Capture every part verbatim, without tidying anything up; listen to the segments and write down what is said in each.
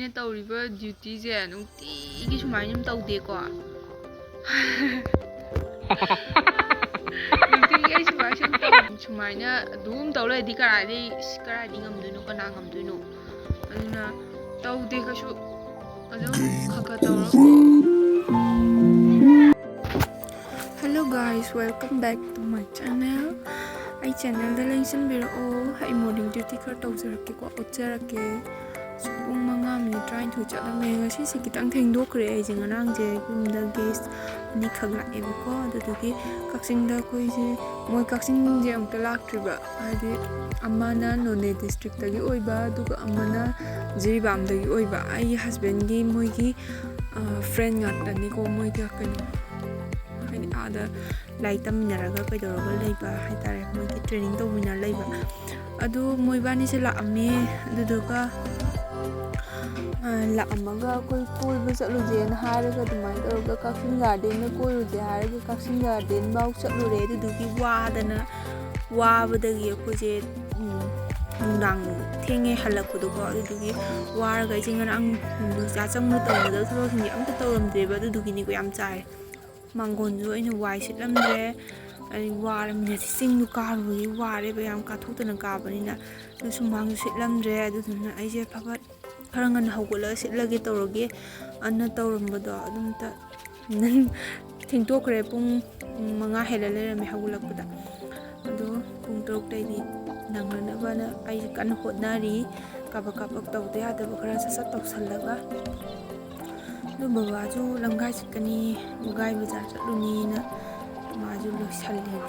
ꯑꯩꯅ ꯇꯧꯔꯤꯕ ꯗ꯭ꯌꯨꯇꯤꯁꯦ ꯅꯨꯡꯇꯤꯒꯤ ꯁꯨꯃꯥꯏꯅ ꯑꯗꯨꯝ ꯇꯧꯗꯦꯀꯣ꯫ ꯅꯨꯡꯇꯤꯒꯤ ꯑꯩ ꯁꯨꯃꯥꯏꯅ ꯁꯨꯝ ꯇꯧ-, ꯁꯨꯃꯥꯏꯅ ꯑꯗꯨꯝ ꯇꯧ ꯂꯩꯔꯗꯤ ꯀꯗꯥꯏꯗꯩ, ꯏꯁ, ꯀꯗꯥꯏꯗꯩ ꯉꯝꯗꯣꯏꯅꯣ, ꯀꯅꯥ ꯉꯝꯗꯣꯏꯅꯣ? ꯑꯗꯨꯅ ꯇꯧꯗꯦ ꯀꯩꯁꯨ, ꯑꯗꯨꯝ ꯈꯔ ꯈꯔ ꯇꯧꯔꯒ꯫ Hello guys, welcome back to my channel. ꯑꯩ ꯆꯦꯅꯦꯜꯗ ꯂꯦꯡꯁꯤꯟꯕꯤꯔꯛꯑꯣ꯫ ꯑꯩ ꯃꯣꯔꯅꯤꯡ ꯗ꯭ꯌꯨꯇꯤ ꯈꯔ ꯇꯧꯖꯔꯛꯀꯦꯀꯣ, ꯎꯠꯆꯔꯛꯀꯦ꯫ ꯄꯨꯡ ꯃꯉꯥ ꯃꯤꯅꯤꯠ ꯇꯔꯥꯅꯤꯊꯣꯏ ꯆꯠꯂꯝꯃꯦ꯫ ꯉꯁꯤꯁꯦ ꯈꯤꯇꯪ ꯊꯦꯡꯗꯣꯛꯈ꯭ꯔꯦ꯫ ꯑꯩꯁꯦ ꯉꯔꯥꯡꯁꯦ ꯌꯨꯝꯗ ꯒꯦꯁ ꯑꯅꯤꯈꯛ ꯂꯥꯛꯑꯦꯕꯀꯣ, ꯑꯗꯨꯗꯨꯒꯤ ꯀꯛꯆꯤꯡꯗ ꯑꯩꯈꯣꯏꯁꯦ, ꯃꯣꯏ ꯀꯛꯆꯤꯡꯁꯦ ꯑꯃꯨꯛꯇ ꯂꯥꯛꯇ꯭ꯔꯤꯕ, ꯍꯥꯏꯗꯤ ꯑꯃꯅ ꯅꯣꯅꯦ ꯗꯤꯁꯇ꯭ꯔꯤꯛꯇꯒꯤ ꯑꯣꯏꯕ, ꯑꯗꯨꯒ ꯑꯃꯅ ꯖꯤꯔꯤꯕꯥꯝꯗꯒꯤ ꯑꯣꯏꯕ꯫ ꯑꯩꯒꯤ ꯍꯁꯕꯦꯟꯒꯤ ꯃꯣꯏꯒꯤ ꯐ꯭ꯔꯦꯟ ꯉꯥꯛꯇꯅꯤꯀꯣ, ꯃꯣꯏꯒ ꯀꯩꯅꯣ, ꯍꯥꯏꯗꯤ ꯑꯥꯗ ꯂꯥꯏꯔꯤꯛ ꯇꯝꯃꯤꯟꯅꯔꯒ ꯀꯩꯗꯧꯔꯒ ꯂꯩꯕ ꯍꯥꯏꯇꯥꯔꯦ, ꯃꯣꯏꯒꯤ ꯇ꯭ꯔꯦꯅꯤꯡ ꯇꯧꯃꯤꯟꯅꯔ ꯂꯩꯕ꯫ ꯑꯗꯨ ꯃꯣꯏꯕꯥꯅꯤꯁꯦ ꯂꯥꯛꯑꯝꯃꯦ꯫ ꯑꯗꯨꯗꯨꯒ ꯑ, ꯂꯥꯛꯑꯝꯃꯒ ꯑꯩꯈꯣꯏ ꯀꯣꯏꯕ ꯆꯠꯂꯨꯁꯦꯅ ꯍꯥꯏꯔꯒ, ꯑꯗꯨꯃꯥꯏꯅ ꯇꯧꯔꯒ ꯀꯛꯆꯤꯡ ꯒꯥꯔꯗꯦꯟꯗ ꯀꯣꯏꯔꯨꯁꯦ ꯍꯥꯏꯔꯒ ꯀꯛꯆꯤꯡ ꯒꯥꯔꯗꯦꯟ ꯐꯥꯎ ꯆꯠꯂꯨꯔꯦ꯫ ꯑꯗꯨꯗꯨꯒꯤ ꯋꯥꯗꯅ, ꯋꯥꯕꯗꯒꯤ ꯑꯩꯈꯣꯏꯁꯦ, ꯎꯝ, ꯅꯨꯡꯗꯥꯡ ꯊꯦꯡꯉꯦ ꯍꯜꯂꯛꯄꯗꯣꯀꯣ꯫ ꯑꯗꯨꯗꯨꯒꯤ ꯋꯥꯔꯒ ꯑꯩꯁꯦ ꯉꯔꯥꯡ ꯅꯨꯡꯗꯥꯡ ꯆꯥ ꯆꯪꯕ ꯇꯧꯒꯗꯕ ꯊꯕꯛꯁꯤꯡꯁꯦ ꯑꯝꯇ ꯇꯧꯔꯝꯗ꯭ꯔꯦꯕ꯫ ꯑꯗꯨꯗꯨꯒꯤꯅꯤꯀꯣ ꯌꯥꯝ ꯆꯥꯔꯦ꯫ ꯃꯥꯡꯒꯣꯟꯁꯨ ꯑꯩꯅ ꯋꯥꯏ ꯁꯤꯠꯂꯝꯗ꯭ꯔꯦ꯫ ꯑꯩ ꯋꯥꯔꯕꯅꯤꯅ ꯆꯤꯡꯗꯨ ꯀꯥꯔꯨꯕꯒꯤ ꯋꯥꯔꯦꯕ, ꯌꯥꯝ ꯀꯥꯊꯣꯛꯇꯅ ꯀꯥꯕꯅꯤꯅ꯫ ꯑꯗꯨ ꯁꯨꯃꯥꯡꯁꯨ ꯁꯤꯠꯂꯝꯗ꯭ꯔꯦ꯫ ꯑꯗꯨꯗꯨꯅ ꯑꯩꯁꯦ ꯐꯕꯠ ꯈꯔ ꯉꯟꯅ ꯍꯧꯒꯠꯂꯒ ꯁꯤꯠꯂꯒꯦ ꯇꯧꯔꯒꯦ ꯑꯅ ꯇꯧꯔꯝꯕꯗꯣ ꯑꯗꯨꯝꯇ ꯊꯦꯡꯗꯣꯛꯈ꯭ꯔꯦ꯫ ꯄꯨꯡ ꯃꯉꯥ ꯍꯦꯜꯂ ꯂꯩꯔꯝꯃꯦ ꯍꯧꯒꯠꯂꯛꯄꯗ꯫ ꯑꯗꯣ ꯄꯨꯡ ꯇꯔꯨꯛꯇꯩꯗꯤ ꯅꯪꯅꯅꯕꯅ ꯑꯩꯁꯦ ꯀꯟꯅ ꯍꯣꯠꯅꯔꯤ꯫ ꯀꯥꯕꯛ ꯀꯥꯕꯛ ꯇꯧꯗ ꯌꯥꯗꯕ ꯈꯔ ꯁꯠ ꯁꯠ ꯇꯧꯁꯜꯂꯒ꯫ ꯑꯗꯨ ꯕꯕꯥꯁꯨ ꯂꯝꯒꯥꯏ ꯆꯠꯀꯅꯤ, ꯕꯒꯥꯏ ꯕꯖꯥꯔ ꯆꯠꯂꯨꯅꯤꯅ ꯃꯥꯁꯨ ꯂꯣꯏꯁꯜꯂꯤꯅꯦ꯫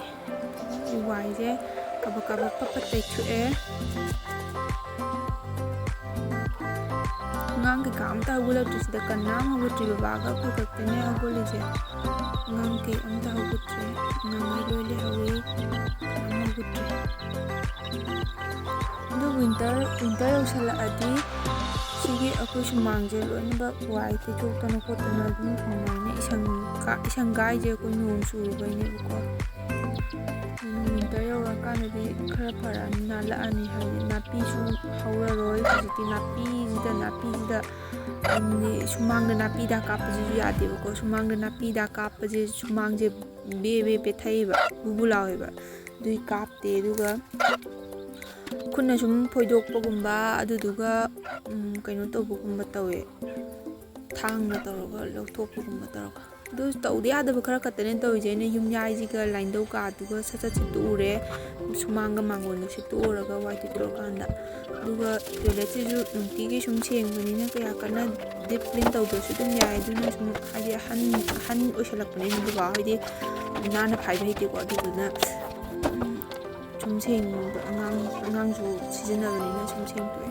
ꯋꯥꯏꯁꯦ ꯀꯥꯕꯛ ꯀꯥꯕꯛ ꯄꯠ ꯄꯠ ꯇꯩꯊꯣꯛꯑꯦ꯫ ꯑꯉꯥꯡ ꯀꯩꯀꯥ ꯑꯝꯇ ꯍꯧꯒꯠꯂꯛꯇ꯭ꯔꯤꯁꯤꯗ, ꯀꯅꯥꯝ ꯍꯧꯒꯠꯇ꯭ꯔꯤ꯫ ꯕꯕꯥꯒ ꯑꯩꯈꯣꯏ ꯈꯛꯇꯅꯦ ꯍꯧꯒꯠꯂꯤꯁꯦ꯫ ꯑꯉꯥꯡ ꯀꯩ ꯑꯝꯇ ꯍꯧꯒꯠꯇ꯭ꯔꯤ꯫ ꯑꯉꯥꯡ ꯂꯣꯏ ꯂꯩꯍꯧꯔꯤ꯫ ꯀꯅꯥꯝ ꯍꯧꯒꯠꯇ꯭ꯔꯤ꯫ ꯑꯗꯨ ꯋꯤꯟꯇꯔ, ꯋꯤꯟꯇꯔ ꯌꯧꯁꯜꯂꯛꯑꯗꯤ ꯁꯤꯒꯤ ꯑꯩꯈꯣꯏ ꯁꯨꯃꯥꯡꯁꯦ ꯂꯣꯏꯅꯃꯛ ꯋꯥꯏ ꯇꯩꯊꯣꯛꯇꯅ ꯈꯣꯠꯇꯅ ꯑꯗꯨꯝ ꯑꯗꯨꯃꯥꯏꯅ ꯏꯁꯪ ꯀꯥ-, ꯏꯁꯪ ꯀꯥꯏꯁꯦ ꯑꯩꯈꯣꯏ ꯅꯣꯡ ꯆꯨꯔꯨꯕꯩꯅꯦꯕꯀꯣ꯫ ꯋꯤꯟꯇꯔ ꯌꯧꯔꯛꯑꯀꯥꯟꯗꯗꯤ ꯈꯔ ꯐꯔꯛꯑꯅꯤ, ꯅꯥꯜꯂꯛꯑꯅꯤ, ꯍꯥꯏꯗꯤ ꯅꯥꯄꯤꯁꯨ ꯍꯧꯔꯔꯣꯏ꯫ ꯍꯧꯖꯤꯛꯇꯤ ꯅꯥꯄꯤꯁꯤꯗ ꯅꯥꯄꯤꯁꯤꯗ, ꯑꯗꯨꯅꯦ, ꯁꯨꯃꯥꯡꯗ ꯅꯥꯄꯤ ꯍꯤꯗꯥꯛ ꯀꯥꯞꯄꯁꯤꯁꯨ ꯌꯥꯗꯦꯕꯀꯣ꯫ ꯁꯨꯃꯥꯡꯗ ꯅꯥꯄꯤ ꯍꯤꯗꯥꯛ ꯀꯥꯞꯄꯁꯦ ꯁꯨꯃꯥꯡꯁꯦ ꯕꯦ ꯕꯦ ꯄꯦꯊꯩꯑꯕ, ꯕꯨ ꯕꯨ ꯂꯥꯎꯋꯦꯕ꯫ ꯑꯗꯨꯏ ꯀꯥꯞꯇꯦ꯫ ꯑꯗꯨꯒ ꯈꯨꯠꯅ ꯁꯨꯝ ꯐꯣꯏꯗꯣꯛꯄꯒꯨꯝꯕ, ꯑꯗꯨꯗꯨꯒ ꯎꯝ, ꯀꯩꯅꯣ ꯇꯧꯕꯒꯨꯝꯕ ꯇꯧꯋꯦ, ꯊꯥꯡꯅ ꯇꯧꯔꯒ ꯂꯧꯊꯣꯛꯄꯒꯨꯝꯕ ꯇꯧꯔꯒ꯫ ꯑꯗꯨ ꯇꯧꯗ ꯌꯥꯗꯕ ꯈꯔ ꯈꯛꯇꯅꯦ ꯇꯧꯔꯤꯁꯦ꯫ ꯑꯩꯅ ꯌꯨꯝꯌꯥꯏꯁꯤꯒ ꯂꯥꯏꯟꯗꯧ ꯀꯥꯗꯨꯒ ꯁꯠ ꯁꯠ ꯁꯤꯠꯇꯣꯛꯎꯔꯦ, ꯁꯨꯃꯥꯡꯒ ꯃꯥꯡꯒꯣꯟꯒ ꯁꯤꯠꯇꯣꯛꯎꯔꯒ ꯋꯥꯏ ꯇꯩꯊꯣꯛꯑꯀꯥꯟꯗ꯫ ꯑꯗꯨꯒ ꯇꯣꯏꯂꯦꯠꯁꯤꯁꯨ ꯅꯨꯡꯇꯤꯒꯤ ꯁꯨꯝ ꯁꯦꯡꯕꯅꯤꯅ ꯀꯌꯥ ꯀꯟꯅ ꯗꯤꯞ ꯀ꯭ꯂꯤꯟ ꯇꯧꯗ꯭ꯔꯁꯨ ꯑꯗꯨꯝ ꯌꯥꯏ꯫ ꯑꯗꯨꯅ ꯁꯨꯝ, ꯍꯥꯏꯗꯤ, ꯑꯍꯟ ꯑꯍꯟ ꯑꯣꯏꯁꯜꯂꯛꯄꯅꯤꯅ ꯕꯕꯥ ꯍꯣꯏꯗꯤ ꯅꯥꯟꯅ ꯐꯥꯏꯕ ꯍꯩꯇꯦꯀꯣ꯫ ꯑꯗꯨꯗꯨꯅ ꯎꯝ, ꯁꯨꯝ ꯁꯦꯡꯕ, ꯑꯉꯥꯡ ꯑꯉꯥꯡꯁꯨ ꯁꯤꯖꯤꯟꯅꯕꯅꯤꯅ ꯁꯨꯝ ꯁꯦꯡꯗꯣꯛꯑꯦ꯫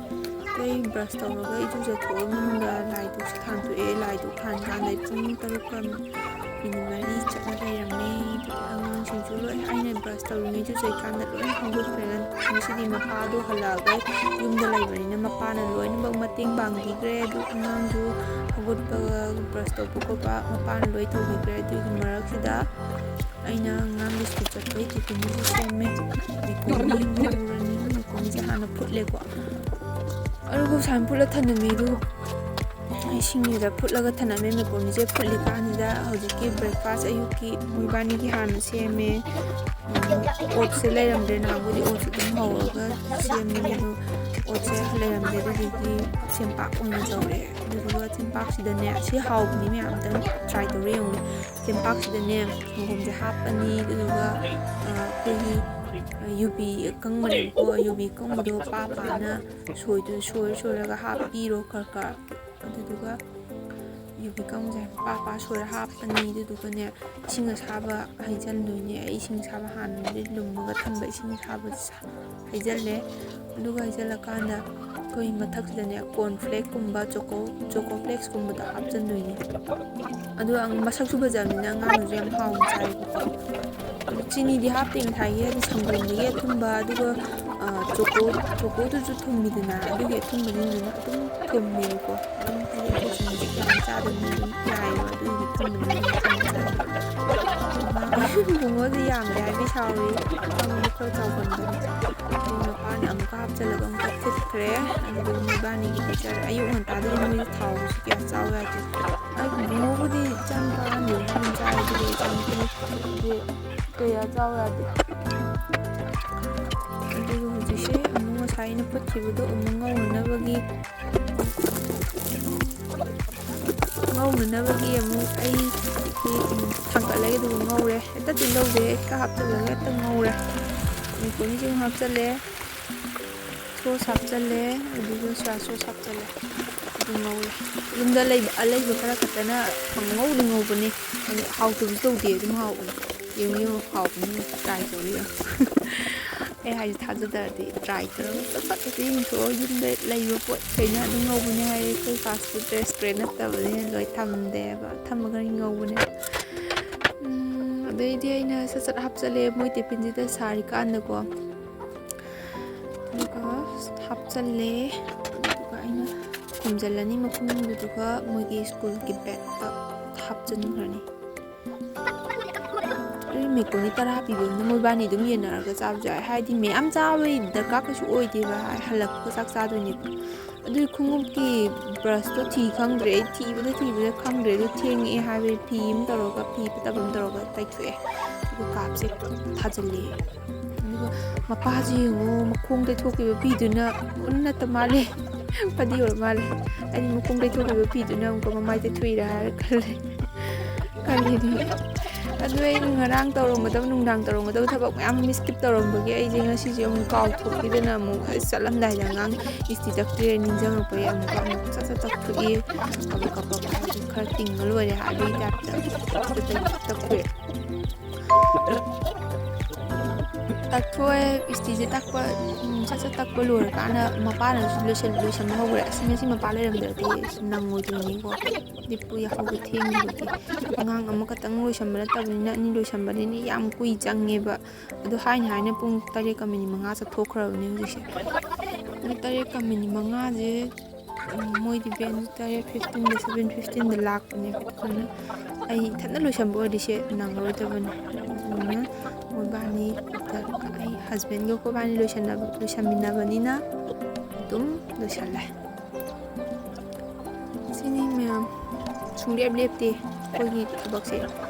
ꯑꯗꯩ ꯕ꯭ꯔꯁ ꯇꯧꯔꯒ ꯏꯔꯨꯖꯊꯣꯛꯑ ꯃꯅꯨꯡꯗ ꯂꯥꯏ ꯙꯨꯛꯁꯨ ꯊꯥꯟꯗꯣꯛꯑꯦ꯫ ꯂꯥꯏ ꯙꯨꯛ ꯊꯥꯟꯀꯥꯟꯗ ꯄꯨꯡ ꯇꯔꯨꯛꯀ ꯃꯤꯅꯤꯠ ꯃꯔꯤ ꯆꯠꯂ ꯂꯩꯔꯝꯃꯦ꯫ ꯑꯗꯨꯗꯤ ꯑꯉꯥꯡꯁꯤꯡꯁꯨ ꯂꯣꯏ, ꯑꯩꯅ ꯕ꯭ꯔꯁ ꯇꯧꯔꯤꯉꯩ ꯏꯔꯨꯖꯩꯀꯥꯟꯗ ꯂꯣꯏ ꯍꯧꯒꯠꯈ꯭ꯔꯦ꯫ ꯉꯁꯤꯗꯤ ꯃꯄꯥꯗꯣ ꯍꯜꯂꯛꯑꯒ ꯌꯨꯝꯗ ꯂꯩꯕꯅꯤꯅ ꯃꯄꯥꯅ ꯂꯣꯏꯅꯃꯛ ꯃꯇꯦꯡ ꯄꯥꯡꯕꯤꯈ꯭ꯔꯦ꯫ ꯑꯗꯨ ꯑꯉꯥꯡꯁꯨ ꯍꯧꯒꯠꯄꯒ, ꯕ꯭ꯔꯁ ꯇꯧꯕ ꯈꯣꯠꯄ ꯃꯄꯥꯅ ꯂꯣꯏ ꯇꯧꯕꯤꯈ꯭ꯔꯦ꯫ ꯑꯗꯨꯒꯤ ꯃꯔꯛꯁꯤꯗ ꯑꯩꯅ ꯑꯉꯥꯡꯒꯤ ꯁ꯭ꯀꯨꯜ ꯆꯠꯄꯒꯤ ꯇꯤꯐꯤꯟꯗꯨꯁꯨ ꯁꯦꯝꯃꯦ꯫ ꯃꯦꯀ꯭ꯔꯣꯅꯤ ꯍꯧꯔꯅꯤ, ꯃꯦꯀ꯭ꯔꯣꯅꯤꯁꯦ ꯍꯥꯟꯅ ꯐꯨꯠꯂꯦꯀꯣ꯫ ꯑꯗꯨꯒ ꯁꯨꯃꯥꯏꯅ ꯐꯨꯠꯂ ꯊꯝꯂꯝꯃꯦ꯫ ꯑꯗꯨ ꯏꯁꯤꯡꯁꯤꯗ ꯐꯨꯠꯂꯒ ꯊꯝꯂꯝꯃꯦ꯫ ꯃꯦꯀ꯭ꯔꯣꯅꯤꯁꯦ ꯐꯨꯠꯂꯤꯀꯥꯟꯁꯤꯗ ꯍꯧꯖꯤꯛꯀꯤ ꯕ꯭ꯔꯦꯛꯐꯥꯁ ꯑꯌꯨꯛꯀꯤ ꯃꯣꯏꯕꯥꯅꯤꯒꯤ ꯍꯥꯟꯅ ꯁꯦꯝꯃꯦ꯫ ꯎꯝ, ꯑꯣꯠꯁꯦ ꯂꯩꯔꯝꯗ꯭ꯔꯦ꯫ ꯅꯍꯥꯟꯕꯨꯗꯤ ꯑꯣꯠꯁ ꯑꯗꯨꯝ ꯍꯧꯔꯒ ꯁꯦꯝꯕꯅꯦ, ꯑꯗꯣ ꯑꯣꯠꯁꯦ ꯂꯩꯔꯝꯗꯦ꯫ ꯑꯗꯨꯗꯒꯤ ꯆꯦꯡꯄꯥꯛ ꯑꯣꯏꯅ ꯇꯧꯔꯦ꯫ ꯑꯗꯨꯗꯨꯒ ꯆꯦꯡꯄꯥꯛꯁꯤꯗꯅꯦ, ꯁꯤ ꯍꯥꯎꯕꯅꯤ, ꯃꯌꯥꯝ ꯑꯝꯇꯪ ꯇ꯭ꯔꯥꯏ ꯇꯧꯔ ꯌꯦꯡꯉꯨꯅꯦ꯫ ꯆꯦꯡꯄꯥꯛꯁꯤꯗꯅꯦ ꯁꯪꯒꯣꯝꯁꯦ ꯍꯥꯞꯄꯅꯤ꯫ ꯑꯗꯨꯗꯨꯒ, ꯑ, ꯑꯩꯈꯣꯏꯒꯤ, ꯑ, ꯌꯨꯕꯤ ꯑꯀꯪꯕꯅꯦꯕꯀꯣ꯫ ꯌꯨꯕꯤ ꯑꯀꯪꯕꯗꯣ ꯄꯥ ꯄꯥꯅ ꯁꯣꯏꯗ-, ꯁꯣꯏꯔ ꯁꯣꯏꯔꯒ ꯍꯥꯞꯄꯤꯔꯣ ꯈꯔ ꯈꯔ꯫ ꯑꯗꯨꯗꯨꯒ ꯌꯨꯕꯤ ꯑꯀꯪꯕꯁꯦ ꯄꯥ ꯄꯥ ꯁꯣꯏꯔ ꯍꯥꯞꯄꯅꯤ꯫ ꯑꯗꯨꯗꯨꯒꯅꯦ ꯏꯁꯤꯡ ꯑꯁꯥꯕ ꯍꯩꯖꯤꯟꯗꯣꯏꯅꯦ꯫ ꯑꯩ ꯏꯁꯤꯡ ꯑꯁꯥꯕ ꯍꯥꯟꯅꯗꯤ ꯂꯨꯝꯃꯒ ꯊꯝꯕ ꯏꯁꯤꯡ ꯑꯁꯥꯕꯁꯦ ꯍꯩꯖꯤꯜꯂꯦ꯫ ꯑꯗꯨꯒ ꯍꯩꯖꯤꯜꯂꯀꯥꯟꯗ ꯑꯩꯈꯣꯏ ꯃꯊꯛꯁꯤꯗꯅꯦ ꯀꯣꯔꯟ ꯐ꯭ꯂꯦꯛꯀꯨꯝꯕ, ꯆꯣꯀꯣ, ꯆꯣꯀꯣ ꯐ꯭ꯂꯦꯛꯁꯀꯨꯝꯕꯗꯣ ꯍꯥꯞꯆꯤꯟꯗꯣꯏꯅꯦ꯫ ꯑꯗꯨꯒ ꯃꯁꯛꯁꯨ ꯐꯖꯕꯅꯤꯅ ꯑꯉꯥꯡꯅꯁꯨ ꯌꯥꯝ ꯍꯥꯎꯅ ꯆꯥꯏꯌꯦꯕꯀꯣ꯫ ꯑꯗꯨ ꯆꯤꯅꯤꯗꯤ ꯍꯥꯞꯇꯦ ꯉꯁꯥꯏꯒꯤ, ꯍꯥꯏꯗꯤ ꯁꯪꯒꯣꯝꯗꯒꯤ ꯑꯊꯨꯝꯕ, ꯑꯗꯨꯒ ꯆꯣꯀꯣ ꯆꯣꯀꯣꯗꯨꯁꯨ ꯊꯨꯝꯃꯤꯗꯅ, ꯑꯗꯨꯒꯤ ꯑꯊꯨꯝꯕꯁꯤꯡꯗꯨꯅ ꯑꯗꯨꯝ ꯊꯨꯝꯃꯦꯕꯀꯣ꯫ ꯑꯗꯨꯝ ꯍꯥꯏꯗꯤ ꯑꯩꯈꯣꯏ ꯁꯨꯝ ꯆꯤꯛ ꯌꯥꯝ ꯆꯥꯗꯕꯅꯤꯅ ꯑꯗꯨꯝ ꯌꯥꯏꯑꯕ, ꯑꯗꯨꯒꯤ ꯊꯨꯝꯕꯗꯨꯅ ꯑꯗꯨꯝ ꯆꯥꯏ꯫ ꯕꯨꯡꯉꯣꯁꯦ ꯌꯥꯝꯗꯦ ꯍꯥꯏꯕꯤ ꯁꯥꯎꯔꯤ, ꯑꯉꯥꯡꯗꯣ ꯈꯔ ꯆꯥꯎꯒꯟꯕꯅꯤ꯫ ꯑꯗꯨꯒꯤ ꯃꯄꯥꯅ ꯑꯃꯨꯛꯀ ꯍꯥꯞꯆꯤꯜꯂꯒ ꯑꯃꯨꯛꯀ ꯐꯨꯠꯈ꯭ꯔꯦ꯫ ꯑꯗꯨꯗꯨꯒ ꯃꯣꯏꯕꯥꯅꯤꯒꯤ ꯄꯤꯖꯔꯦ꯫ ꯑꯌꯨꯛ ꯉꯟꯇꯥꯗꯗꯤ ꯃꯣꯏꯗꯤ ꯊꯥꯎꯁꯨ ꯀꯌꯥ ꯆꯥꯎ ꯌꯥꯗꯦ꯫ ꯑꯩ ꯕꯨꯡꯉꯣꯕꯨꯗꯤ ꯏꯆꯥꯅꯨꯄꯥ ꯑꯍꯟꯗꯨꯅ ꯑꯗꯨꯝ ꯆꯥꯏ, ꯑꯗꯨꯒ ꯏꯆꯥꯅꯨꯄꯤꯗꯤ ꯀꯌꯥ ꯆꯥꯎ ꯌꯥꯗꯦ꯫ ꯑꯗꯨꯒ ꯍꯧꯖꯤꯛꯁꯦ ꯑꯃꯨꯛ ꯉꯁꯥꯏ ꯑꯩꯅ ꯐꯨꯠꯈꯤꯕꯗꯣ ꯑꯃꯨꯛ ꯉꯧꯅꯅꯕꯒꯤ ꯉꯧꯅꯅꯕꯒꯤ ꯑꯃꯨꯛ ꯑꯩ ꯁꯤ, ꯎꯝ, ꯊꯥꯡꯒꯠꯂꯒꯦ, ꯑꯗꯨꯒ ꯉꯧꯔꯦ꯫ ꯍꯦꯛꯇ ꯇꯤꯜꯍꯧꯁꯦ ꯍꯦꯛꯇ ꯍꯥꯞꯆꯤꯜꯂꯒ ꯍꯦꯛꯇ ꯉꯧꯔꯦ꯫ ꯃꯦꯀ꯭ꯔꯣꯅꯤꯁꯨ ꯑꯃꯨꯛ ꯍꯥꯞꯆꯜꯂꯦ, ꯁꯣꯁ ꯍꯥꯞꯆꯜꯂꯦ, ꯑꯗꯨꯒ ꯁꯣꯌꯥ ꯁꯣꯁ ꯍꯥꯞꯆꯜꯂꯦ, ꯑꯗꯨ ꯉꯧꯔꯦ꯫ ꯌꯨꯝꯗ ꯂꯩꯕ, ꯑꯂꯩꯕ ꯈꯔ ꯈꯛꯇꯅ ꯄꯪꯉꯧꯗ ꯉꯧꯕꯅꯦ꯫ ꯑꯗꯨ ꯍꯥꯎꯇꯕꯁꯨ ꯇꯧꯗꯦ, ꯑꯗꯨꯝ ꯍꯥꯎꯕꯅꯦ꯫ ꯌꯦꯡꯉꯨ, ꯌꯦꯡꯉꯨ, ꯍꯥꯎꯕꯅꯤ, ꯌꯦꯡꯉꯨ, ꯇ꯭ꯔꯥꯏ ꯇꯧꯔ ꯌꯦꯡꯉꯨ꯫ ꯑꯩ ꯍꯥꯏꯁꯦ ꯊꯥꯖꯗ꯭ꯔꯗꯤ ꯇ꯭ꯔꯥꯏ ꯇꯧꯔꯒ ꯁꯠ ꯁꯠ ꯍꯦꯛꯇ ꯌꯦꯡꯊꯣꯛꯑꯣ꯫ ꯌꯨꯝꯗ ꯂꯩꯕ ꯄꯣꯠ ꯀꯩꯅ ꯑꯗꯨꯝ ꯉꯧꯕꯅꯦ ꯍꯥꯏꯌꯦ꯫ ꯑꯩꯈꯣꯏ ꯐꯥꯁ ꯐꯨꯗ ꯔꯦꯁꯇꯨꯔꯦꯟ ꯅꯠꯇꯕꯅꯤꯅ ꯂꯣꯏ ꯊꯝꯗꯦꯕ, ꯊꯝꯃꯒ ꯉꯧꯕꯅꯦ꯫ ꯎꯝ, ꯑꯗꯩꯗꯤ ꯑꯩꯅ ꯁꯠ ꯁꯠ ꯍꯥꯞꯆꯜꯂꯦ ꯃꯣꯏ ꯇꯤꯐꯤꯟꯁꯤꯗ ꯁꯥꯔꯤꯀꯥꯟꯗꯀꯣ꯫ ꯑꯗꯨꯒ ꯍꯥꯞꯆꯜꯂꯦ꯫ ꯑꯗꯨꯒ ꯑꯩꯅ ꯈꯨꯝꯖꯤꯜꯂꯅꯤ ꯃꯈꯨꯝꯗꯨꯗꯨꯒ ꯃꯣꯏꯒꯤ ꯁ꯭ꯀꯨꯜꯒꯤ ꯕꯦꯛꯇ ꯍꯥꯞꯆꯤꯟꯈ꯭ꯔꯅꯤ꯫ ꯑꯩ ꯃꯦꯀ꯭ꯔꯣꯅꯤ ꯇꯔꯥ ꯄꯤꯕꯗꯨꯅ ꯃꯣꯏꯕꯥꯅꯤ ꯑꯗꯨꯝ ꯌꯦꯟꯅꯔꯒ ꯆꯥꯕꯁꯨ ꯌꯥꯏ꯫ ꯍꯥꯏꯗꯤ ꯃꯌꯥꯝ ꯆꯥꯕꯒꯤ ꯗꯔꯀꯥꯔ ꯀꯩꯁꯨ ꯑꯣꯏꯗꯦꯕ꯫ ꯍꯥꯏ ꯍꯜꯂꯛꯄꯒ ꯆꯥꯛ ꯆꯥꯗꯣꯏꯅꯦꯕ꯫ ꯑꯗꯨꯏ ꯈꯣꯡꯎꯞꯀꯤ ꯕ꯭ꯔꯁꯇꯣ ꯊꯤ ꯈꯪꯗ꯭ꯔꯦ꯫ ꯑꯩ ꯊꯤꯕꯗ ꯊꯤꯕꯗ ꯈꯪꯗ꯭ꯔꯦ꯫ ꯑꯗꯨ ꯊꯦꯡꯉꯛꯑꯦ ꯍꯥꯏꯕꯒꯤ ꯐꯤ ꯑꯃ ꯇꯧꯔꯒ, ꯐꯤ ꯐꯠꯇꯕ ꯑꯃ ꯇꯧꯔꯒ ꯇꯩꯊꯣꯛꯑꯦ꯫ ꯑꯗꯨꯒ ꯀꯥꯞꯁꯦ ꯊꯥꯖꯤꯜꯂꯦ꯫ ꯑꯗꯨꯒ ꯃꯄꯥꯁꯦ ꯌꯦꯡꯉꯣ, ꯃꯈꯣꯡ ꯇꯩꯊꯣꯛꯈꯤꯕ ꯐꯤꯗꯨꯅ ꯎꯟ ꯅꯠꯇ ꯃꯥꯜꯂꯦ, ꯐꯗꯤ ꯑꯣꯏꯔ ꯃꯥꯜꯂꯦ꯫ ꯑꯩꯗꯤ ꯃꯈꯣꯡ ꯇꯩꯊꯣꯛꯈꯤꯕ ꯐꯤꯗꯨꯅ ꯑꯃꯨꯛꯀ ꯃꯃꯥꯏ ꯇꯩꯊꯣꯛꯏꯔꯥ ꯍꯥꯏꯔ ꯈꯜꯂꯦ, ꯈꯜꯂꯤꯅꯦ꯫ ꯑꯗꯨ ꯑꯩ ꯉꯔꯥꯡ ꯇꯧꯔꯝꯒꯗꯕ, ꯅꯨꯡꯗꯥꯡ ꯇꯧꯔꯝꯒꯗꯕ ꯊꯕꯛ ꯃꯌꯥꯝ ꯃꯤꯁ ꯀꯤꯞ ꯇꯧꯔꯝꯕꯒꯤ ꯑꯩꯁꯦ ꯉꯁꯤꯁꯦ ꯑꯃꯨꯛ ꯀꯥꯎꯊꯣꯛꯈꯤꯗꯅ ꯑꯃꯨꯛ ꯑꯁ ꯆꯠꯂꯝꯗꯥꯏꯗ ꯑꯉꯥꯡ ꯏꯁꯇꯤ ꯇꯛꯇ꯭ꯔꯦ ꯅꯤꯡꯁꯤꯡꯉꯛꯄꯒꯤ ꯑꯃꯨꯛꯀ ꯑꯃꯨꯛ ꯁꯠ ꯁꯠ ꯇꯛꯊꯣꯛꯏ꯫ ꯀꯕꯛ ꯀꯕꯛ ꯍꯥꯏꯗꯤ ꯈꯔ ꯇꯤꯡꯉ ꯂꯣꯏꯔꯦ ꯍꯥꯏꯕꯒꯤ ꯇꯥꯏꯞꯇ ꯇꯛꯊꯣꯛꯑꯦ꯫ ꯇꯛꯊꯣꯛꯑꯦ, ꯏꯁꯇꯤꯁꯦ ꯇꯛꯄ, ꯎꯝ, ꯁꯠ ꯁꯠ ꯇꯛꯄ ꯂꯣꯏꯔꯀꯥꯟꯗ ꯃꯄꯥꯅꯁꯨ ꯂꯣꯏꯁꯟ-, ꯂꯣꯏꯁꯟꯕ ꯍꯧꯈ꯭ꯔꯦ꯫ ꯑꯁ, ꯉꯁꯤ ꯃꯄꯥ ꯂꯩꯔꯝꯗ꯭ꯔꯗꯤ ꯅꯪꯉꯣꯏꯗꯣꯏꯅꯤꯀꯣ꯫ ꯂꯤꯞꯄꯨ ꯌꯥꯍꯧꯕ ꯊꯦꯡꯈꯤꯕꯒꯤ꯫ ꯑꯉꯥꯡ ꯑꯃꯈꯛꯇꯪ ꯂꯣꯏꯁꯟꯕ ꯅꯠꯇꯕꯅꯤꯅ, ꯑꯅꯤ ꯂꯣꯏꯁꯟꯕꯅꯤꯅ ꯌꯥꯝ ꯀꯨꯏ ꯆꯪꯉꯦꯕ꯫ ꯑꯗꯣ ꯍꯥꯏꯅ ꯍꯥꯏꯅ ꯄꯨꯡ ꯇꯔꯦꯠꯀ ꯃꯤꯅꯤꯠ ꯃꯉꯥ ꯆꯠꯊꯣꯛꯈ꯭ꯔꯕꯅꯦ ꯍꯧꯖꯤꯛꯁꯦ꯫ ꯄꯨꯡ ꯇꯔꯦꯠꯀ ꯃꯤꯅꯤꯠ ꯃꯉꯥꯁꯦ, ꯎꯝ, ꯃꯣꯏꯗꯤ ꯚꯦꯟ ꯇꯔꯦꯠ ꯐꯤꯐꯇꯤꯟꯗ, ꯁꯚꯦꯟ ꯐꯤꯐꯇꯤꯟꯗ ꯂꯥꯛꯄꯅꯦꯕ꯫ ꯑꯗꯨꯅ ꯑꯩ ꯏꯊꯟꯇ ꯂꯣꯏꯁꯟꯕ ꯑꯣꯏꯔꯗꯤ ꯁꯦ ꯅꯪꯉꯔꯣꯏꯗꯕꯅꯦ꯫ ꯑꯗꯨꯅ ꯃꯣꯏꯕꯥꯅꯤ ꯈꯛꯇ, ꯑꯩ ꯍꯁꯕꯦꯟꯒ ꯑꯩꯈꯣꯏꯕꯥꯅꯤ ꯂꯣꯏꯁꯟꯅꯕ-, ꯂꯣꯏꯁꯟꯃꯤꯟꯅꯕꯅꯤꯅ ꯑꯗꯨꯝ ꯂꯣꯏꯁꯜꯂꯦ꯫ ꯁꯤꯅꯤ ꯃꯌꯥꯝ, ꯁꯨꯡꯂꯦꯞ ꯂꯦꯞꯇꯦ ꯑꯩꯈꯣꯏꯒꯤ ꯊꯕꯛꯁꯦ꯫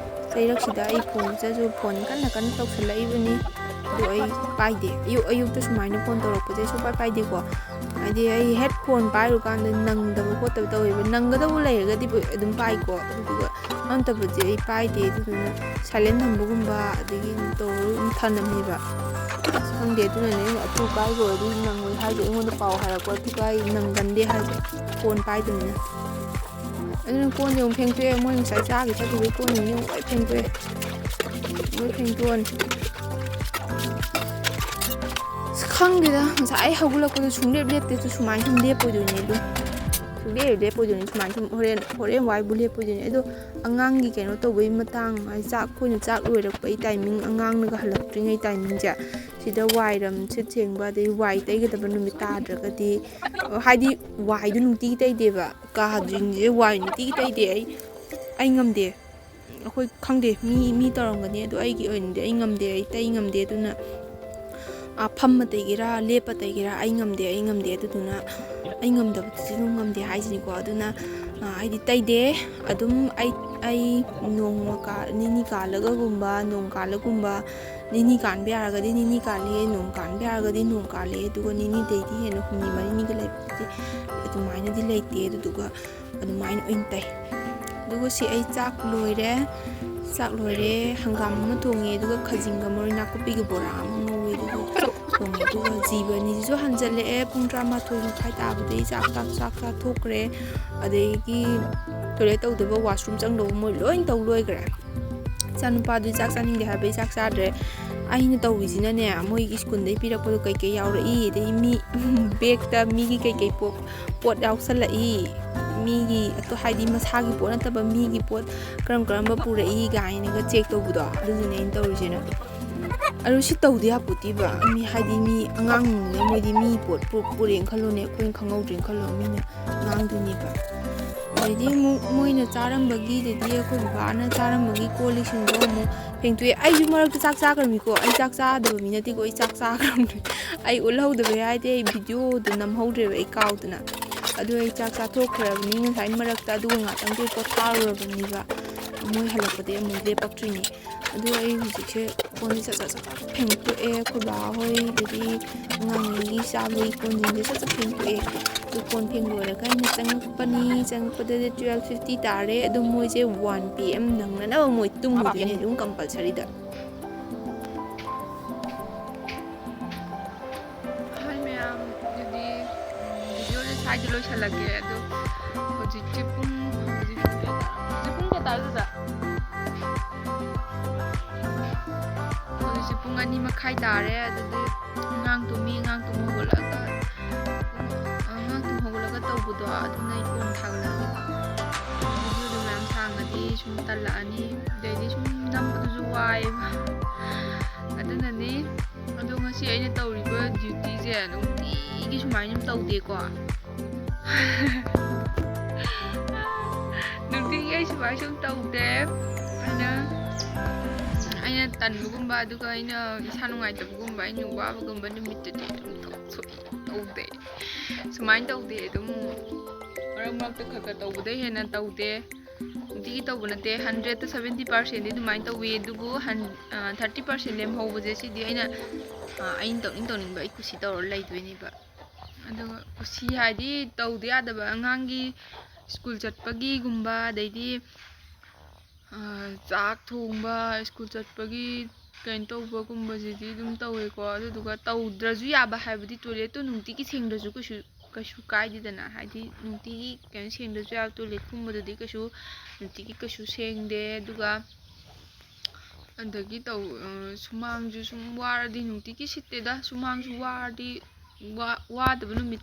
ꯆꯩꯔꯛꯁꯤꯗ ꯑꯩ ꯐꯣꯟꯁꯤꯗꯁꯨ ꯐꯣꯟ ꯀꯟꯅ ꯀꯟꯅ ꯇꯧꯁꯜꯂꯛꯏꯕꯅꯤ, ꯑꯗꯣ ꯑꯩ ꯄꯥꯏꯗꯦ꯫ ꯑꯌꯨꯛ ꯑꯌꯨꯛꯇ ꯁꯨꯃꯥꯏꯅ ꯐꯣꯟ ꯇꯧꯔꯛꯄꯁꯦ ꯁꯨꯡꯄꯥꯏ ꯄꯥꯏꯗꯦꯀꯣ꯫ ꯍꯥꯏꯗꯤ ꯑꯩ ꯍꯦꯠ ꯐꯣꯟ ꯄꯥꯏꯔꯨꯀꯥꯟꯗ ꯅꯪꯗꯕ ꯈꯣꯠꯇꯕ ꯇꯧꯋꯦꯕ꯫ ꯅꯪꯒꯗꯧꯕ ꯂꯩꯔꯒꯗꯤ ꯑꯗꯨꯝ ꯄꯥꯏꯀꯣ, ꯑꯗꯨꯗꯨꯒ ꯅꯠꯇꯕꯁꯦ ꯑꯩ ꯄꯥꯏꯗꯦ꯫ ꯑꯗꯨꯗꯨꯅ ꯁꯥꯏꯂꯦꯟ ꯊꯝꯕꯒꯨꯝꯕ ꯑꯗꯒꯤ ꯑꯗꯨꯝ ꯇꯧꯔꯒ ꯑꯗꯨꯝ ꯊꯅꯝꯃꯦꯕ꯫ ꯑꯁ, ꯈꯪꯗꯦ, ꯑꯗꯨꯅꯅꯦ ꯑꯩꯅ ꯑꯊꯨ ꯄꯥꯏꯈ꯭ꯔꯗꯤ ꯅꯪꯉꯣꯏ ꯍꯥꯏꯁꯦ꯫ ꯑꯩꯉꯣꯟꯗ ꯄꯥꯎ ꯍꯥꯏꯔꯛꯄ ꯑꯊꯨ ꯄꯥꯏ ꯅꯪꯒꯟꯗꯦ ꯍꯥꯏꯁꯦ, ꯐꯣꯟ ꯄꯥꯏꯗꯕꯅꯤꯅ꯫ ꯑꯗꯨꯅ ꯀꯣꯟꯁꯦ ꯑꯃꯨꯛ ꯐꯦꯡꯇꯣꯛꯑꯦ꯫ ꯃꯣꯏ ꯉꯁꯥꯏ ꯆꯥꯈꯤ ꯆꯠꯈꯤꯕꯒꯤ ꯀꯣꯟꯁꯤꯡꯁꯦ ꯑꯃꯨꯛ ꯂꯣꯏ ꯐꯦꯡꯇꯣꯛꯑꯦ꯫ ꯂꯣꯏ ꯐꯦꯡꯇꯣꯛꯑꯅꯤ꯫ ꯑꯁ, ꯈꯪꯗꯦꯗ, ꯉꯁꯥꯏ ꯑꯩ ꯍꯧꯒꯠꯂꯛꯄꯗ ꯁꯨꯡꯂꯦꯞ ꯂꯦꯞꯇꯦ꯫ ꯑꯗꯨ ꯁꯨꯃꯥꯏꯅ ꯁꯨꯝ ꯂꯦꯞꯄꯣꯏꯗꯣꯏꯅꯦ ꯑꯗꯨꯝ꯫ ꯁꯨꯡꯂꯦꯞ ꯂꯦꯞꯄꯣꯏꯗꯣꯏꯅꯦ ꯁꯨꯃꯥꯏꯅ ꯁꯨꯝ꯫ ꯍꯣꯔꯦꯟ, ꯍꯣꯔꯦꯟ ꯋꯥꯏꯕꯨ ꯂꯦꯞꯄꯣꯏꯗꯣꯏꯅꯦ꯫ ꯑꯗꯣ ꯑꯉꯥꯡꯒꯤ ꯀꯩꯅꯣ ꯇꯧꯕꯒꯤ ꯃꯇꯥꯡ, ꯍꯥꯏꯗꯤ ꯆꯥꯛ, ꯑꯩꯈꯣꯏꯅ ꯆꯥꯛ ꯂꯣꯏꯔꯛꯄꯒꯤ ꯇꯥꯏꯃꯤꯡ, ꯑꯉꯥꯡꯅꯒ ꯍꯜꯂꯛꯇ꯭ꯔꯤꯉꯩ ꯇꯥꯏꯃꯤꯡꯁꯦ, ꯁꯤꯗ ꯋꯥꯏꯔꯝ ꯁꯤꯠ ꯁꯦꯡꯕ, ꯑꯗꯩ ꯋꯥꯏ ꯇꯩꯒꯗꯕ ꯅꯨꯃꯤꯠ ꯇꯥꯗ꯭ꯔꯒꯗꯤ, ꯍꯥꯏꯗꯤ ꯋꯥꯏꯗꯣ ꯅꯨꯡꯇꯤꯒꯤ ꯇꯩꯗꯦꯕ, ꯀꯥꯁꯤꯡꯁꯦ ꯋꯥꯏ ꯅꯨꯡꯇꯤꯒꯤ ꯇꯩꯗꯦ꯫ ꯑꯩ, ꯑꯩ ꯉꯝꯗꯦ꯫ ꯑꯩꯈꯣꯏ ꯈꯪꯗꯦ, ꯃꯤ, ꯃꯤ ꯇꯧꯔꯝꯒꯅꯤ, ꯑꯗꯣ ꯑꯩꯒꯤ ꯑꯣꯏꯅꯗꯤ ꯑꯩ ꯉꯝꯗꯦ, ꯑꯩ ꯇꯩ ꯉꯝꯗꯦ꯫ ꯑꯗꯨꯅ, ꯑ, ꯐꯝꯃ ꯇꯩꯒꯦꯔꯥ, ꯂꯦꯞꯄ ꯇꯩꯒꯦꯔꯥ, ꯑꯩ ꯉꯝꯗꯦ, ꯑꯩ ꯉꯝꯗꯦ꯫ ꯑꯗꯨꯗꯨꯅ ꯑꯩ ꯉꯝꯗꯕꯗꯨꯗꯤ ꯑꯗꯨꯝ ꯉꯝꯗꯦ ꯍꯥꯏꯁꯤꯅꯤꯀꯣ꯫ ꯑꯗꯨꯅ, ꯑ, ꯑꯩꯗꯤ ꯇꯩꯗꯦ꯫ ꯑꯗꯨꯝ ꯑꯩ, ꯑꯩ ꯅꯣꯡꯃ ꯀꯥ-, ꯅꯤꯅꯤ ꯀꯥꯜꯂꯒꯒꯨꯝꯕ, ꯅꯣꯡ ꯀꯥꯜꯂꯒꯨꯝꯕ, ꯅꯤꯅꯤ ꯀꯥꯟꯕ ꯌꯥꯔꯒꯗꯤ ꯅꯤꯅꯤ ꯀꯥꯜꯂꯦ, ꯅꯣꯡ ꯀꯥꯟꯕ ꯌꯥꯔꯒꯗꯤ ꯅꯣꯡ ꯀꯥꯜꯂꯦ꯫ ꯑꯗꯨꯒ ꯅꯤꯅꯤꯗꯩꯗꯤ ꯍꯦꯟꯅ ꯍꯨꯝꯅꯤ ꯃꯔꯤꯅꯤꯒ ꯂꯩꯕꯗꯨꯗꯤ ꯑꯗꯨꯃꯥꯏꯅꯗꯤ ꯂꯩꯇꯦ꯫ ꯑꯗꯨꯗꯨꯒ ꯑꯗꯨꯃꯥꯏꯅ ꯑꯣꯏꯅ ꯇꯩ꯫ ꯑꯗꯨꯒ ꯁꯤ ꯑꯩ ꯆꯥꯛ ꯂꯣꯏꯔꯦ꯫ ꯆꯥꯛ ꯂꯣꯏꯔꯦ, ꯍꯪꯒꯥꯝ ꯑꯃ ꯊꯣꯡꯉꯦ, ꯑꯗꯨꯒ ꯈꯥꯖꯤꯡꯒ ꯃꯔꯣꯏ ꯅꯥꯀꯨꯞꯄꯤꯒ ꯕꯣꯔꯥ ꯑꯃ ꯉꯧꯋꯦ, ꯑꯗꯨꯒ ꯊꯣꯡꯉꯦ꯫ ꯑꯗꯨꯒ ꯖꯤꯕ ꯑꯅꯤꯁꯤꯁꯨ ꯍꯟꯖꯜꯂꯛꯑꯦ꯫ ꯄꯨꯡ ꯇꯔꯥꯃꯥꯊꯣꯏ ꯃꯈꯥꯏ ꯇꯥꯕꯗꯩ ꯆꯥꯛ, ꯆꯥꯛ, ꯆꯥꯛ ꯆꯥꯊꯣꯛꯈ꯭ꯔꯦ꯫ ꯑꯗꯒꯤ ꯇꯣꯏꯂꯦꯠ ꯇꯧꯗꯕ, ꯋꯥꯁꯔꯨꯝ ꯆꯪꯗꯧꯕ ꯃꯣꯏ ꯂꯣꯏ ꯇꯧ ꯂꯣꯏꯈ꯭ꯔꯦ꯫ ꯏꯆꯥꯅꯨꯄꯥꯗꯨꯗꯤ ꯆꯥꯛ ꯆꯥꯅꯤꯡꯗꯦ ꯍꯥꯏꯕꯩ ꯆꯥꯛ ꯆꯥꯗ꯭ꯔꯦ꯫ ꯑꯩꯅ ꯇꯧꯔꯤꯁꯤꯅꯅꯦ, ꯃꯣꯏꯒꯤ ꯁ꯭ꯀꯨꯜꯗꯩ ꯄꯤꯔꯛꯄꯗꯣ ꯀꯩꯀꯩ ꯌꯥꯎꯔꯛꯏ, ꯑꯗꯩ ꯃꯤ ꯕꯦꯛꯇ ꯃꯤꯒꯤ ꯀꯩꯀꯩ ꯄꯣ- ꯄꯣꯠ ꯌꯥꯎꯁꯜꯂꯛꯏ, ꯃꯤꯒꯤ ꯑꯇꯣ- ꯍꯥꯏꯗꯤ ꯃꯁꯥꯒꯤ ꯄꯣꯠ ꯅꯠꯇꯕ ꯃꯤꯒꯤ ꯄꯣꯠ ꯀꯔꯝ ꯀꯔꯝꯕ ꯄꯨꯔꯛꯏ ꯀꯥꯏꯅꯒ ꯆꯦꯛ ꯇꯧꯕꯗꯣ, ꯑꯗꯨꯗꯨꯅꯦ ꯑꯩꯅ ꯇꯧꯔꯤꯁꯤꯅ꯫ ꯑꯗꯨ ꯁꯤ ꯇꯧꯗ ꯌꯥꯄꯣꯠꯇꯦꯕ꯫ ꯃꯤ ꯍꯥꯏꯗꯤ ꯃꯤ ꯑꯉꯥꯡꯅꯤꯅ ꯃꯣꯏꯗꯤ ꯃꯤ ꯄꯣꯠ ꯄꯨ- ꯄꯨꯔꯦꯅ ꯈꯜꯂꯣꯅꯦ, ꯑꯩꯈꯣꯏꯅ ꯈꯪꯍꯧꯗ꯭ꯔꯦꯅ ꯈꯜꯂꯣ, ꯃꯤꯅ ꯉꯥꯡꯗꯣꯏꯅꯦꯕ꯫ ꯑꯗꯩꯗꯤ ꯑꯃꯨꯛ ꯃꯣꯏꯅ ꯆꯥꯔꯝꯕꯒꯤ, ꯑꯗꯩꯗꯤ ꯑꯩꯈꯣꯏ ꯕꯕꯥꯅ ꯆꯥꯔꯝꯕꯒꯤ ꯀꯣꯜ ꯂꯤꯛꯁꯤꯡꯗꯣ ꯑꯃꯨꯛ ꯐꯦꯡꯇꯣꯛꯑꯦ꯫ ꯑꯩꯁꯨ ꯃꯔꯛꯇ ꯆꯥꯛ ꯆꯥꯈ꯭ꯔꯕꯅꯤꯀꯣ꯫ ꯑꯩ ꯆꯥꯛ ꯆꯥꯗꯕ ꯃꯤ ꯅꯠꯇꯦꯀꯣ, ꯑꯩ ꯆꯥꯛ ꯆꯥꯈ꯭ꯔꯕꯅꯤ꯫ ꯑꯩ ꯎꯠꯍꯧꯗꯕ ꯌꯥꯗꯦ, ꯑꯩ ꯚꯤꯗꯤꯑꯣꯗꯣ ꯅꯝꯍꯧꯗ꯭ꯔꯦꯕ ꯑꯩ ꯀꯥꯎꯗꯅ꯫ ꯑꯗꯨ ꯑꯩ ꯆꯥꯛ ꯆꯥꯊꯣꯛꯈ꯭ꯔꯕꯅꯤ ꯉꯁꯥꯏ ꯃꯔꯛꯇ, ꯑꯗꯨꯒ ꯉꯥꯛꯇꯪꯗꯤ ꯄꯣꯊꯥꯔꯨꯔꯕꯅꯤꯕ꯫ ꯃꯣꯏ ꯍꯜꯂꯛꯄꯗꯒꯤ ꯑꯃꯨꯛ ꯂꯦꯞꯄꯛꯇ꯭ꯔꯤꯅꯦ꯫ ꯑꯗꯨ ꯑꯩ ꯍꯧꯖꯤꯛꯁꯦ ꯀꯣꯟꯁꯦ ꯁꯠ ꯁꯠ ꯁꯠ ꯁꯠ ꯐꯦꯡꯇꯣꯛꯑꯦ꯫ ꯑꯩꯈꯣꯏ ꯕꯥ ꯍꯣꯏ, ꯑꯗꯒꯤ ꯑꯉꯥꯡꯉꯩꯒꯤ ꯆꯥꯕꯒꯤ ꯀꯣꯟꯁꯤꯡꯁꯦ ꯁꯠ ꯁꯠ ꯐꯦꯡꯇꯣꯛꯑꯦ꯫ ꯑꯗꯨ ꯀꯣꯟ ꯐꯦꯡ ꯂꯣꯏꯔꯒ ꯑꯩꯅ ꯆꯪꯉꯛꯄꯅꯤ꯫ ꯆꯪꯉꯛꯄꯗꯗꯤ twelve fifty ꯇꯥꯔꯦ꯫ ꯑꯗꯨ ꯃꯣꯏꯁꯦ one PM ꯅꯪꯅꯅꯕ ꯃꯣꯏ ꯇꯨꯝꯈꯤꯗꯣꯏꯅꯦ ꯑꯗꯨꯝ compulsoryꯗ꯫ ꯍꯥꯏ ꯃꯌꯥꯝ, ꯑꯗꯨꯗꯤ, ꯎꯝ, ꯚꯤꯗꯤꯑꯣꯁꯦ ꯁ꯭ꯋꯥꯏꯗ ꯂꯣꯏꯁꯤꯜꯂꯒꯦ꯫ ꯑꯗꯣ ꯍꯧꯖꯤꯛꯁꯦ ꯄꯨꯡ, ꯍꯧꯖꯤꯛ ꯄꯨꯡ ꯀꯌꯥ ꯇꯥꯔꯦ? ꯍꯧꯖꯤꯛ ꯄꯨꯡ ꯀꯌꯥ ꯇꯥꯔꯦ ꯆꯨꯖꯥ? ꯍꯧꯖꯤꯛꯁꯦ ꯄꯨꯡ ꯑꯅꯤ ꯃꯈꯥꯏ ꯇꯥꯔꯦ꯫ ꯑꯗꯨꯗꯤ ꯑꯉꯥꯡ ꯇꯨꯝꯃꯤ, ꯑꯉꯥꯡ ꯇꯨꯝ ꯍꯧꯒꯠꯂꯒ, ꯑꯉꯥꯡ ꯇꯨꯝ ꯍꯧꯒꯠꯂꯒ ꯇꯧꯕꯗꯣ, ꯑꯗꯨꯅ ꯑꯩ ꯀꯣꯟ ꯊꯥꯒꯠꯂꯛꯑꯒꯦ꯫ ꯚꯤꯗꯤꯑꯣꯗꯣ ꯃꯌꯥꯝ ꯁꯥꯡꯉꯗꯤ ꯁꯨꯝ ꯇꯜꯂꯛꯑꯅꯤ, ꯑꯗꯩꯗꯤ ꯁꯨꯝ ꯅꯝꯕꯗꯨꯁꯨ ꯋꯥꯏꯌꯦꯕ꯫ ꯑꯗꯨꯅꯅꯤ꯫ ꯑꯗꯣ ꯉꯁꯤ ꯑꯩꯅ ꯇꯧꯔꯤꯕ ꯗ꯭ꯌꯨꯇꯤꯁꯦ ꯅꯨꯡꯇꯤꯒꯤ ꯁꯨꯃꯥꯏꯅ ꯑꯗꯨꯝ ꯇꯧꯗꯦꯀꯣ꯫ ꯅꯨꯡꯇꯤꯒꯤ ꯑꯩ ꯁꯨꯃꯥꯏ ꯁꯨꯝ ꯇꯧꯗꯦ꯫ ꯑꯩꯅ, ꯑꯩꯅ ꯇꯟꯕꯒꯨꯝꯕ, ꯑꯗꯨꯒ ꯑꯩꯅ ꯏꯁꯥ ꯅꯨꯡꯉꯥꯏꯇꯕꯒꯨꯝꯕ, ꯑꯩꯅ ꯋꯥꯕꯒꯨꯝꯕ ꯅꯨꯃꯤꯠꯇꯗꯤ ꯑꯗꯨꯝ ꯇꯧ-, ꯁꯨꯛꯇꯧ ꯇꯧꯗꯦ꯫ ꯁꯨꯃꯥꯏꯅ ꯇꯧꯗꯦ꯫ ꯑꯗꯨꯝ ꯃꯔꯛ ꯃꯔꯛꯇ ꯈꯔ ꯈꯔ ꯇꯧꯕꯗꯩ ꯍꯦꯟꯅ ꯇꯧꯗꯦ꯫ ꯅꯨꯡꯇꯤꯒꯤ ꯇꯧꯕ ꯅꯠꯇꯦ꯫ Hundredꯇ seventy percentꯗꯤ ꯑꯗꯨꯃꯥꯏꯅ ꯇꯧꯋꯤ, ꯑꯗꯨꯕꯨ ꯍꯟ-, ꯑ, thirty percent ꯂꯦꯝꯍꯧꯕꯁꯦ, ꯁꯤꯗꯤ ꯑꯩꯅ, ꯑ, ꯑꯩꯅ ꯇꯧꯅꯤꯡ ꯇꯧꯅꯤꯡꯕ ꯑꯩ ꯀꯨꯁꯤ ꯇꯧꯔ ꯂꯩꯗꯣꯏꯅꯦꯕ꯫ ꯑꯗꯨꯒ ꯀꯨꯁꯤ ꯍꯥꯏꯗꯤ ꯇꯧꯗ ꯌꯥꯗꯕ, ꯑꯉꯥꯡꯒꯤ ꯁ꯭ꯀꯨꯜ ꯆꯠꯄꯒꯤꯒꯨꯝꯕ, ꯑꯗꯩꯗꯤ, ꯑ, ꯆꯥꯛ ꯊꯣꯡꯕ, ꯁ꯭ꯀꯨꯜ ꯆꯠꯄꯒꯤ ꯀꯩꯅꯣ ꯇꯧꯕꯒꯨꯝꯕꯁꯤꯗꯤ ꯑꯗꯨꯝ ꯇꯧꯋꯦꯀꯣ꯫ ꯑꯗꯨꯗꯨꯒ ꯇꯧꯗ꯭ꯔꯁꯨ ꯌꯥꯕ ꯍꯥꯏꯕꯗꯤ toiletꯇꯣ ꯅꯨꯡꯇꯤꯒꯤ ꯁꯦꯡꯗ꯭ꯔꯁꯨ ꯀꯩꯁꯨ, ꯀꯩꯁꯨ ꯀꯥꯏꯗꯦꯗꯅ꯫ ꯍꯥꯏꯗꯤ ꯅꯨꯡꯇꯤꯒꯤ ꯀꯩꯅꯣ ꯁꯦꯡꯗ꯭ꯔꯁꯨ ꯌꯥꯕ toiletꯀꯨꯝꯕꯗꯨꯗꯤ ꯀꯩꯁꯨ ꯅꯨꯡꯇꯤꯒꯤ ꯀꯩꯁꯨ ꯁꯦꯡꯗꯦ꯫ ꯑꯗꯨꯒ ꯑꯗꯒꯤ ꯇꯧ ꯁꯨꯃꯥꯡꯁꯨ ꯁꯨꯝ ꯋꯥꯔꯗꯤ ꯅꯨꯡꯇꯤꯒꯤ ꯁꯤꯠꯇꯦꯗ꯫ ꯁꯨꯃꯥꯡꯁꯨ ꯋꯥꯔꯗꯤ ꯋꯥꯗꯕ ꯅꯨꯃꯤꯠ,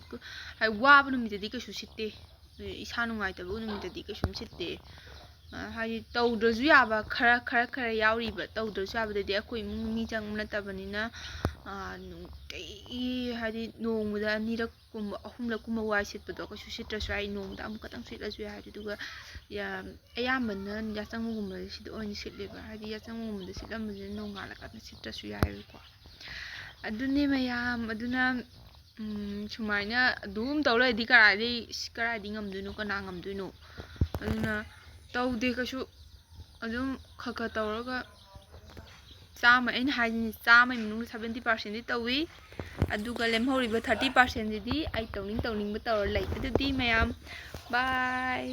ꯍꯥꯏꯗꯤ ꯋꯥꯕ ꯅꯨꯃꯤꯠꯇꯗꯤ ꯀꯩꯁꯨ ꯁꯤꯠꯇꯦ꯫ ꯏꯁꯥ ꯅꯨꯡꯉꯥꯏꯇꯕ ꯅꯨꯃꯤꯠꯇꯗꯤ ꯀꯩꯁꯨꯝ ꯁꯤꯠꯇꯦ꯫ ꯍꯥꯏꯗꯤ ꯇꯧꯗ꯭ꯔꯁꯨ ꯌꯥꯕ ꯈꯔ ꯈꯔ ꯈꯔ ꯌꯥꯎꯔꯤꯕ꯫ ꯇꯧꯗ꯭ꯔꯁꯨ ꯌꯥꯕꯗꯗꯤ ꯑꯩꯈꯣꯏ ꯏꯃꯨꯡ ꯃꯤ ꯆꯪꯕ ꯅꯠꯇꯕꯅꯤꯅ, ꯅꯨꯡꯇꯤꯒꯤ ꯍꯥꯏꯗꯤ ꯅꯣꯡꯃꯗ ꯑꯅꯤꯔꯛ ꯀꯨꯝꯕ, ꯑꯍꯨꯝꯂꯛ ꯀꯨꯝꯕ ꯋꯥꯏ ꯁꯤꯠꯄꯗꯣ ꯀꯩꯁꯨ ꯁꯤꯠꯇ꯭ꯔꯁꯨ ꯌꯥꯏ, ꯅꯣꯡꯃꯗ ꯑꯃꯨꯛ ꯈꯛꯇꯪ ꯁꯤꯠꯂꯁꯨ ꯌꯥꯏ꯫ ꯑꯗꯨꯗꯨꯒ ꯑꯌꯥꯝꯕꯅ ꯌꯥꯆꯪꯕꯒꯨꯝꯕꯁꯤꯗ ꯑꯣꯏꯅ ꯁꯤꯠꯂꯦꯕ꯫ ꯍꯥꯏꯗꯤ ꯌꯥꯆꯪꯕꯒꯨꯝꯕꯗ ꯁꯤꯠꯂꯝꯕꯁꯤꯅ ꯅꯣꯡꯉꯥꯜꯂꯀꯥꯟꯗ ꯁꯤꯠꯇ꯭ꯔꯁꯨ ꯌꯥꯏꯑꯕꯀꯣ꯫ ꯑꯗꯨꯅꯦ ꯃꯌꯥꯝ꯫ ꯑꯗꯨꯅ ꯁꯨꯃꯥꯏꯅ ꯑꯗꯨꯝ ꯇꯧ ꯂꯩꯔꯗꯤ ꯀꯔꯥꯏꯗꯩ, ꯀꯔꯥꯏꯗꯩ ꯉꯝꯗꯣꯏꯅꯣ? ꯀꯅꯥ ꯉꯝꯗꯣꯏꯅꯣ? ꯑꯗꯨꯅ ꯇꯧꯗꯦ ꯀꯩꯁꯨ꯫ ꯑꯗꯨꯝ ꯈꯔ ꯈꯔ ꯇꯧꯔꯒ ꯆꯥꯝꯃ, ꯑꯩꯅ ꯍꯥꯏꯁꯤꯅꯤ, ꯆꯥꯝꯃꯒꯤ ꯃꯅꯨꯡꯗ seventy percentꯗꯤ ꯇꯧꯏ꯫ ꯑꯗꯨꯒ ꯂꯦꯝꯍꯧꯔꯤꯕ thirty percentꯁꯤꯗꯤ ꯑꯩ ꯇꯧꯅꯤꯡ ꯇꯧꯅꯤꯡꯕ ꯇꯧꯔ ꯂꯩ꯫ ꯑꯗꯨꯗꯤ ꯃꯌꯥꯝ, bye꯫